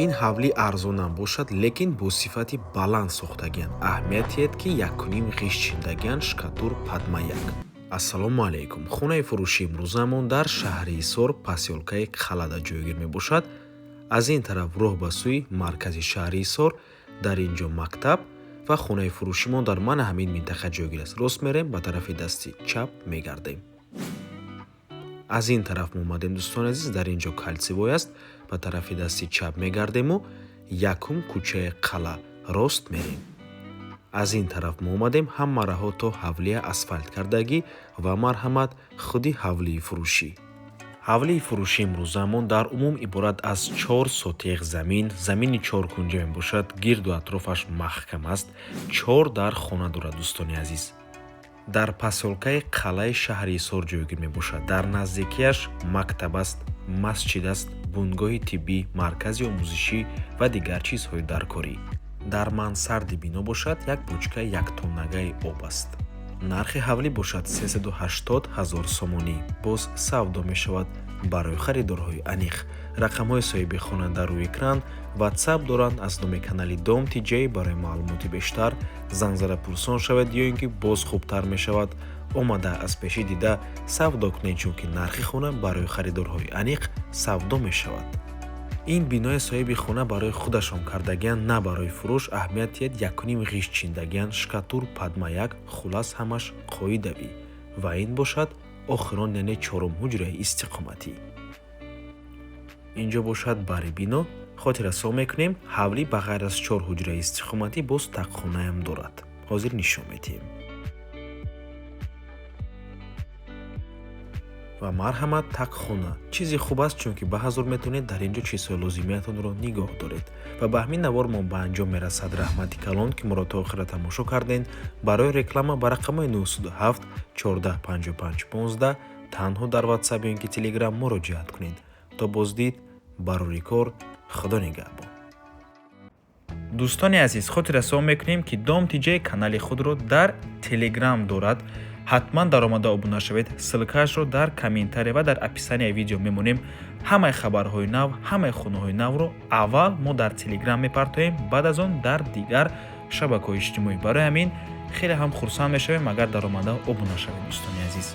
Ин ҳавлӣ арзонам бошад, лекин бо сифати баланд сохтагианд. Аҳамият диҳед, ки якуним ғишт чиндагианд, штукатур падмаяк. Ассалому алайкум. Хонаи фурӯши имрӯзамон дар шаҳри Ҳисор, посёлкаи Қалада ҷойгир мебошад. Аз ин тараф роҳ ба сӯи маркази шаҳри Ҳисор, дар ин ҷо мактаб ва хонаи фурӯшимон дар мана ҳамин минтақа ҷойгир аст. Рост мерем, ба тарафи дасти чап мегардем. Аз ин тараф мо омадем, дӯстони азиз, дар ин ҷо кольцевой аст, ба тарафи дасти чап мегардему якум кӯчаи Қала рост мерем. Аз ин тараф мо омадем, ҳама раҳо то ҳавлия асфалт кардагӣ ва марҳамат, худи ҳавлии фурӯшӣ. Ҳавлии фурӯши имрӯзамон дар умум иборат аз 4 сотих замин, замини чоркунҷа мебошад, гирду атрофаш маҳкам аст, чор дар хона дорад, дӯстони азиз. Дар посёлкаи Қалаи шаҳри Ҳисор ҷойгир мебошад. Дар наздикиаш мактаб аст, масҷид аст, бунгоҳи тиббӣ, маркази омӯзишӣ ва дигар чизҳои даркорӣ. Дар мансарди бино бошад, як бочкаи яктоннагаи об аст. Нархи ҳавлӣ бошад 380 ҳазор сомонӣ, боз савдо мешавад. Барои харидорҳои аниқ рақамҳои соҳиби хона дар рӯи экран, Ватсап доранд. Аз номи канали Дом Тиҷай барои маълумоти бештар занг зада пурсон шавед ё ин ки боз хубтар мешавад, омада аз пешӣ дида савдо кунед, чунки нархи хона барои харидорҳои аниқ савдо мешавад. Ин бинои соҳиби хона барои худашон кардагианд, на барои фурӯш. Аҳамият диҳед, якуним ғишт чиндагианд, штукатур падмаяк, хуллас, ҳамаш қоидавӣ. Ва ин бошад охирон, яъне чорум ҳуҷраи истиқоматӣ. Инҷо бошад бари бино. Хотиррасон мекунем, ҳавлӣ ба ғайр аз чор ҳуҷраи истиқоматӣ боз тақхонаам дорад, ҳозир нишон медиҳем. Ва марҳамат, тақхона. Чизи хуб аст, чунки ба ҳазур метавонед дар ин ҷо чизҳои лозимиятонро нигоҳ доред. Ва ба ҳамин навор мо ба анҷом мерасад. Раҳмати калон, ки моро то охира тамошо кардем. Барои реклама ба рақамҳои 907 14 55 15 танҳо дар Ватсап ё ин ки Телеграм муроҷиат кунед. То боздид, барори кор, Худо нигаҳбон. Дӯстони азиз, хотиррасон мекунем, ки Дом Тиҷай канали худро дар Телеграм дорад. Ҳатман даромада обуна шавед. Ссылкаашро дар комментария ва дар описанияи видео мемонем. Ҳамаи хабарҳои нав, ҳамаи хонаҳои навро аввал мо дар Телеграм мепартоем, баъд аз он дар дигар шабакаҳои иҷтимоӣ. Барои ҳамин хеле ҳам хурсанд мешавем, агар даромада обуна шавед, дӯстони азиз.